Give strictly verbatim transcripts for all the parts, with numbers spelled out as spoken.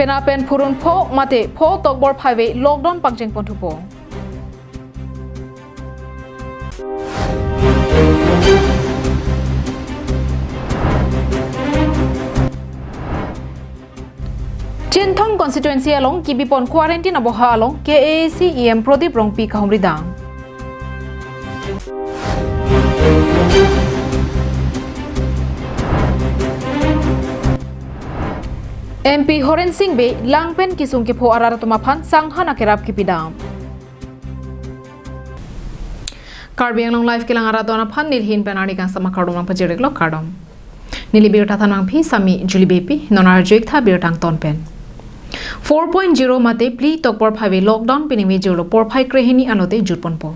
Lapen phurun pho mate pho tokbor phaive lockdown pangcheng ponthupo. Chinthong constituency along kibipon quarantine aboha along K A A C E M Pradip Rongpi kahumri dam. M P Horen Sing Bey lang pen kisung kepho arat atum aphan sanghan akerap kipidam. Karbi Anglong Live kelang arat don aphan neli hin pen arni kangsam akardom nangpajir-iklo, kardom. Neli birta than nangpi sami Julie Beypi, non arju-ik tha birta angton pen. Four point zero mate phli tokbor phaive lockdown piningve jirlo porphai krehini anlote jutponpo.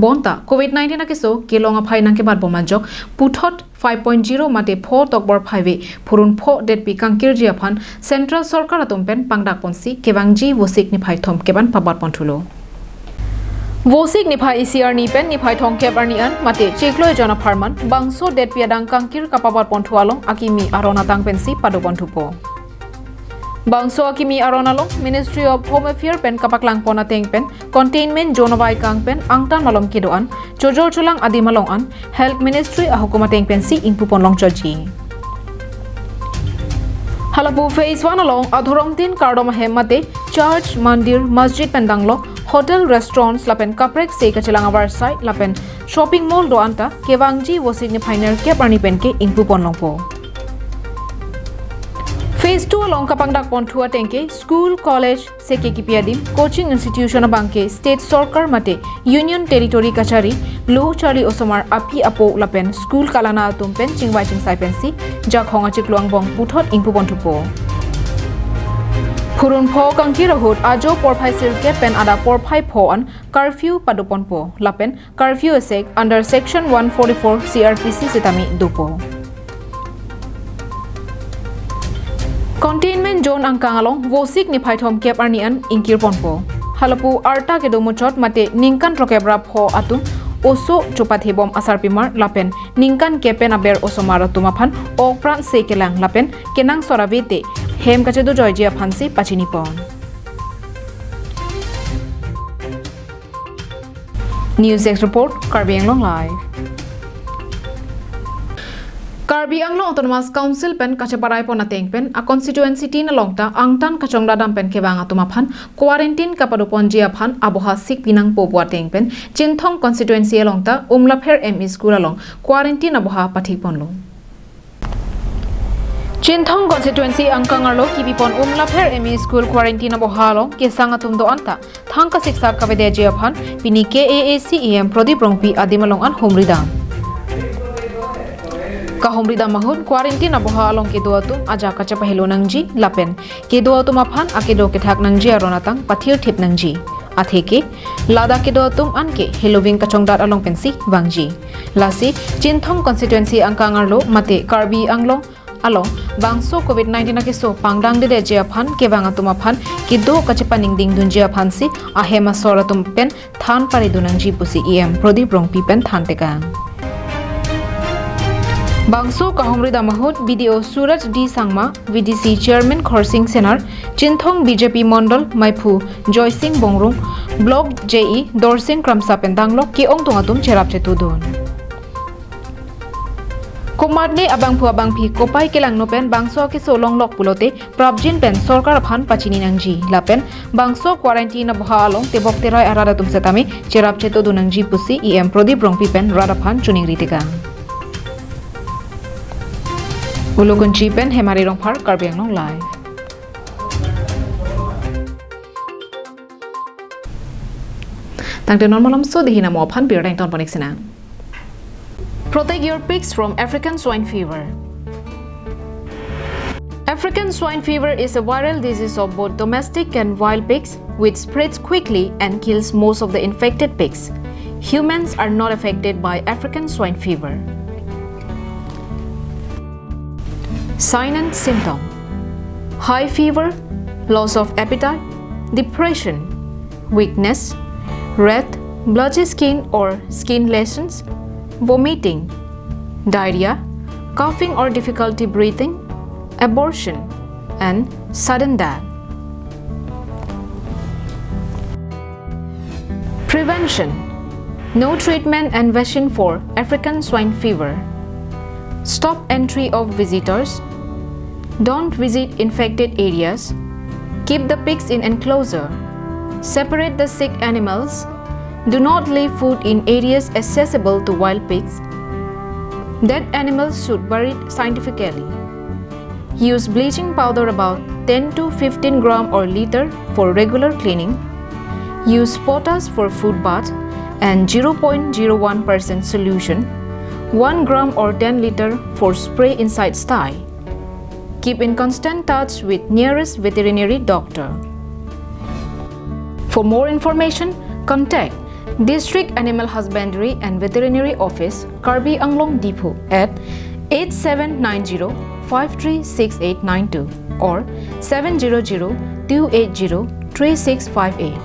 Bonta covid nineteen akeso kelong aphai nangkebatbom ajok puthot five point zero mate pho tokbor phaive phurun pho detpi kangkirji aphan Central Sorkar atum pen pangdakponsi kevangji Vosik niphai thomkep an pabatponthulo. Vosik niphai isi arni pen niphai thomkep arni an mate chiklo ejon apharman bangso detpi adang kangkir kapabatponthu along akimi aron atang pensi padoponthupo. Bangso akimi aron along Ministry of Home Affairs pen kapaklangpon ateng pen containment zone avaikang pen angtan malom kedo-an chojor cholang adim along an Health Ministry ahukum ateng pensi ingpupon longchotji. Halapu phase one along adhorom tin kardom ahem mate church, mandir, masjid pen danglok hotel, restaurants lapen kaprek se kachelang avarsai lapen shopping mall do-an ta kevangji Vosik niphai nerkep arni pen ke ingpupon longpo. Phase two along kapangdakponthu ateng ke school, college, seke kipi adim, coaching institution abang ke state sorkar mate union territory kachari, lo charli osomar api apo lapen school kalana atum pen chingvai chingsai pensi jakhong achiklo angbong puthot ingpuponthupo. Phurun pho kangkir ahut ajo porphai sirkep pen adap porphai pho an curfew padoponpo lapen curfew asek under section one forty-four C R P C sitame dopo. Containment zone angkang along Vosik niphai thomkep arni an ingkirponpo. Halapu arta kedo muchot mate ningkan throkkep ra pho atum oso chopathebom asarpimar lapen ningkan kep pen aber osomar atum aphan okpran se kelang lapen kenangsot avete hem kachedojoiji aphansi pachinipon. News Desk Report, Karbi Anglong Live. Karbi Anglong Autonomous Council pen kacheparai pon ateng pen a constituency tin along ta angtan kachongdat dam pen kevang atum aphan quarantine kapadoponji aphan aboha sik pinangpo pu ateng pen Chinthong constituency along ta Umlapher M E School along quarantine aboha pathikponlo. Chinthong constituency angkang arlo kibipon Umlapher M E School quarantine aboha along kesang atum do-an ta thang kasiksak kavedeji aphan pini K A A C E M Pradip Rongpi adim along an humri dam. Kahumri dam ahut quarantine aboha along kedo atum ajak kachepahelo nangji lapen kedo atum aphan akedo kethak nangji aron atang pathirthip nangji. Atheke ladak kedo atum anke heloving kachongdat along pensi vangji. Lasi Chinthong constituency angkang arlo mate Karbi Anglong along bangso covid nineteen akeso pangdangdedeji aphan kevang atum aphan kedo kachepaningding dunji aphansi ahem asor atum pen than paridun nangji pusi E M Pradip Rongpi pen than tekang. Bangso kahumri dam ahut B D O Suraj D Sangma, V D C Chairman Khorsing Senar, Chinthong B J P Mondol Maiphu Joysing Bongrung, Block J E Dorsing Kramsa pen danglok ke-ongdung atum cherap chetudun. Komatne abangphu abangphi kopai kelangno pen bangso akeso longlok pulote prapjin pen sorkar aphan pachini nangji lapen bangso quarantine aboha along tebok terai arat atum setame cherap chetudun nangji pusi E M Pradip Rongpi pen rat aphan choningri tekang. Ulukunchi pen Hemari Rongphar, Karbi Anglong Live. Tangte non malomso dei hin amo aphan birta ingtonpon-ik sinang. Protect your pigs from African swine fever. African swine fever is a viral disease of both domestic and wild pigs, which spreads quickly and kills most of the infected pigs. Humans are not affected by African swine fever. Sign and symptom: high fever, loss of appetite, depression, weakness, red, blotchy skin or skin lesions, vomiting, diarrhea, coughing or difficulty breathing, abortion, and sudden death. Prevention. No treatment and vaccine for African swine fever. Stop entry of visitors. Don't visit infected areas. Keep the pigs in enclosure. Separate the sick animals. Do not leave food in areas accessible to wild pigs. Dead animals should buried scientifically. Use bleaching powder about ten to fifteen gram or liter for regular cleaning. Use potash for food bath and zero point zero one percent solution, one gram or ten liter for spray inside sty. Keep in constant touch with nearest veterinary doctor. For more information, contact District Animal Husbandry and Veterinary Office, Karbi Anglong Diphu at eight seven nine zero five three six eight nine two or seven zero zero two eight zero three six five eight.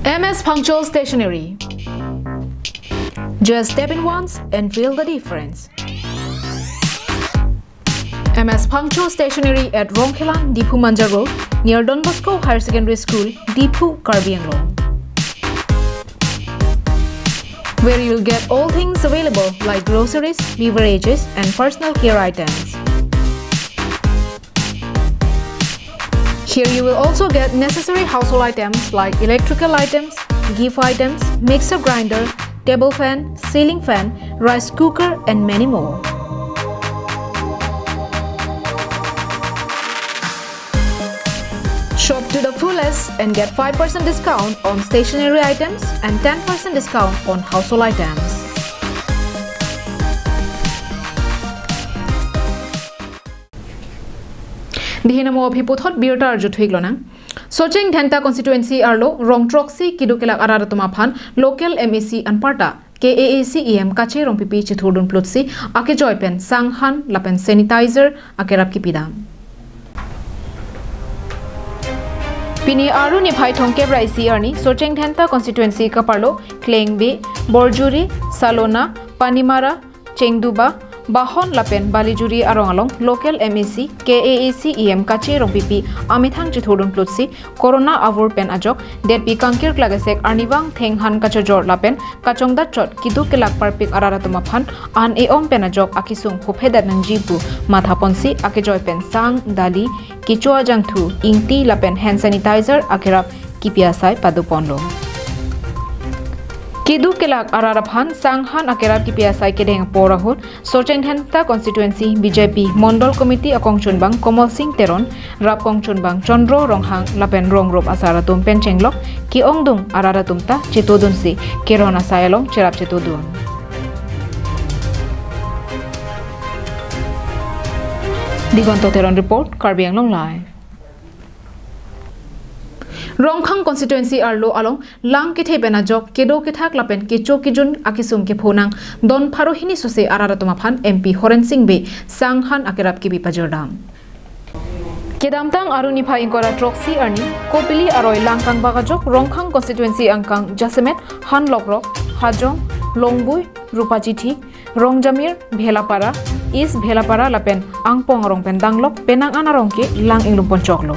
M S Phangcho Stationery. Just step in once and feel the difference. M S Phangcho Stationery at Rongkhelan, Diphu Manja Road, near Don Bosco Higher Secondary School, Diphu, Karbi Anglong, where you'll get all things available like groceries, beverages, and personal care items. Here you will also get necessary household items like electrical items, gift items, mixer grinder, table fan, ceiling fan, rice cooker, and many more. Shop to the fullest and get five percent discount on stationery items and ten percent discount on household items. Dihin amo aphi puthot birta arju thuiklonang. Socheng Dhenta constituency arlo rong throksi keduk kelak arat atum aphan local M A C anparta K A A C E M Kache Rongpipi chethurdun plutsi akejoi pen sang han lapen sanitizer akerap kipidam. Pini Aru niphai thomkep ra isi arni Socheng Dhenta constituency kaparlo Klengbe, Borjuri, Salona, Panimara, Chengduba, Bahon lapen Balijuri arong along local M A C K A A C E M Kache Rongpipi amethang chethurdun plutsi corona avur pen ajok detpi kangkir klak esek arnivang thenghan kachojor lapen kachongdat chot keduk kelak parpik arat atum aphan an e-ong pen ajok akesung phuphedet nangji pu mathaponsi akejoi pen sang, dali, kecho ajangthu, ingti lapen hand sanitizer akerap kipi asai padoponlo. Keduk kelak arat aphan sang han akerap kipi asai kedeng apor ahut Socheng Dhenta constituency B J P Mondol Committee akongchunbang Komol Sing Teron, rap kongchunbang Chondro Ronghang lapen rongrup asar atum pen chenglok ke-ongdung arat atum ta chetodunsi keron asai along cherap chetodun. Diganta Teron report, Karbi Anglong Live. Rongkhang constituency arlo along lang kethe pen ajok kedo kethak lapen kecho kejun akesung kepho nang don pharo hini sose arat atum aphan M P Horen Sing Bey sang han akerap kipi pajirdam. Kedamtang Aru niphai ingkoi ra throksi arni Kopili aroi lang kangbak ajok Rongkhang constituency angkang jasemet Hanlokrok, Hajong, Longbui, Rupachithi, Rongjamir, Bhelapara, East Bhelapara lapen Angpong arong pen danglok penang an arong ke lang inglum ponchoklo.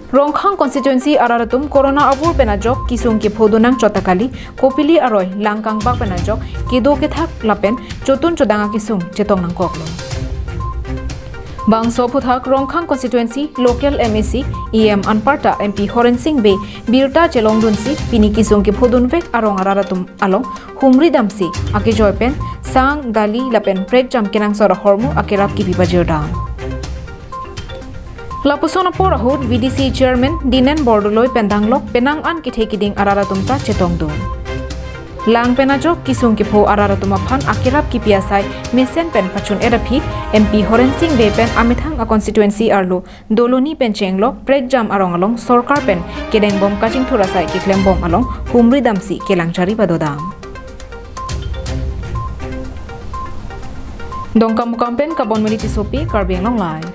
Rongkhang constituency arat atum corona avur pen ajok kesung kepho dun nang chot ta kali, Kopili aroi lang kangbak pen ajok kedo kethak lapen chotun chodang akesung chetong nangkoklo. Bangso aphuthak Rongkhang constituency local M A C, E M anparta M P Horen Sing Bey birta chelongdunsi pini kesung kepho dunvek arong arat atum along humri damsi akejoi pen sang, dali lapen prekjam kenangsot ahormu akerap kipi pajirdam. Lapuson apor ahut V D C chairman Dinen Bordoloi pen danglok penang an kethe kiding arat atum ta chetongdun. Lang pen ajok kesung kepho arat atum aphan akerap kipi asai mesen pen pachun-et aphi M P Horen Sing Bey pen amethang a constituency arlo Doloni pen chenglok prekjam arong along sorkar pen kedengbom kachingthur asai keklembom along humri damsi kelang chari padodam. Dongkamukam pen Kabonmili Tissopi, Karbi Anglong Live.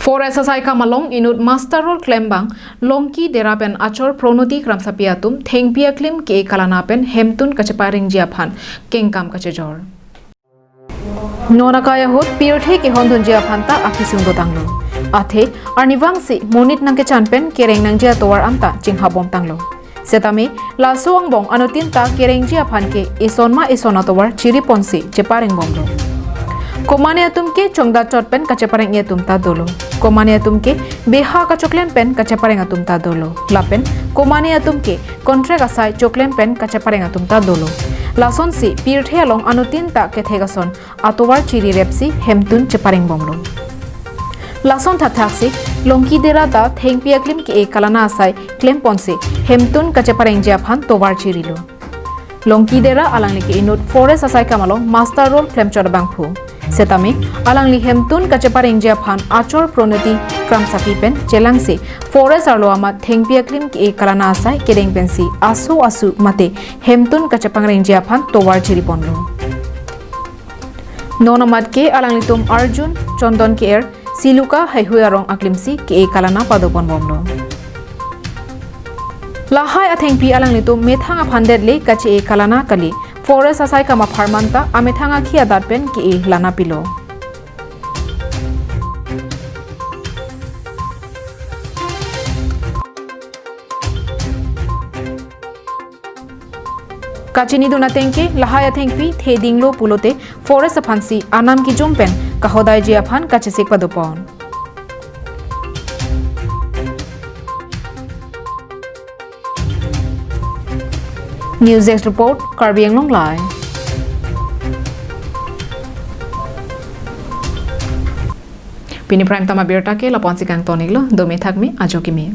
Forest asai kam along inut muster roll klembang Longki Dera pen achor Pronoti Kramsapi atum thengpi aklim ke kalana pen hemtun kacheparengji aphan kengkam kachejor. Non akai ahut pirthe kehondunji aphan ta akesung dotanglo. Athe arnivang si monit nangkechan pen kereng nangji atovar anta chinghapbom tanglo. Setame laso angbong anuttin ta kerengji aphan ke ison ma ison atovar chiriponsi cheparengbomlo. Komane atum ke chongdat chot pen kachepareng atum ta dolo. Komane atum ke beha kachoklen pen kachepareng atum ta dolo. Lapen komane atum ke contract asai choklen pen kachepareng atum ta dolo. Lasonsi pirthe along anuttin ta kethek ason atovar chirirepsi hemtun cheparengbomlo. Lason thakthak si Longki Dera ta thengpi aklim ke-e kalana asai klemponsi hemtun kacheparengji aphan tovar chirilo. Longki Dera alangli ke inut forest asai kam along master role klemchot abangphu. Setame alangli hemtun kacheparengji aphan achor Pronoti Kramsapi pen chelangsi forest arlo amat thengpi aklim ke-e kalana asai kedeng pensi aso asu mate hemtun kachepangrengji aphan tovar chiriponlo. Non amat ke alanglitum Arjun Chondon ke-er Siluka Heihui arong aklimsi ke-e kalana padoponbomlo. Lahai athengpi alanglitum methang aphan det le kache-e kalana kali, forest asai kam apharman ta amethang akhi adat pen ke-e lana pilo. Kachinidun ateng ke lahai athengpi thedinglo pulote forest aphansi anam kijum pen kahodaiji aphan kachesik padopon. News Desk Report, Karbi Anglong Live. Pini Prime Time abirta ke lapu-ansi kangton-iklo, dome thakme, ajo keme.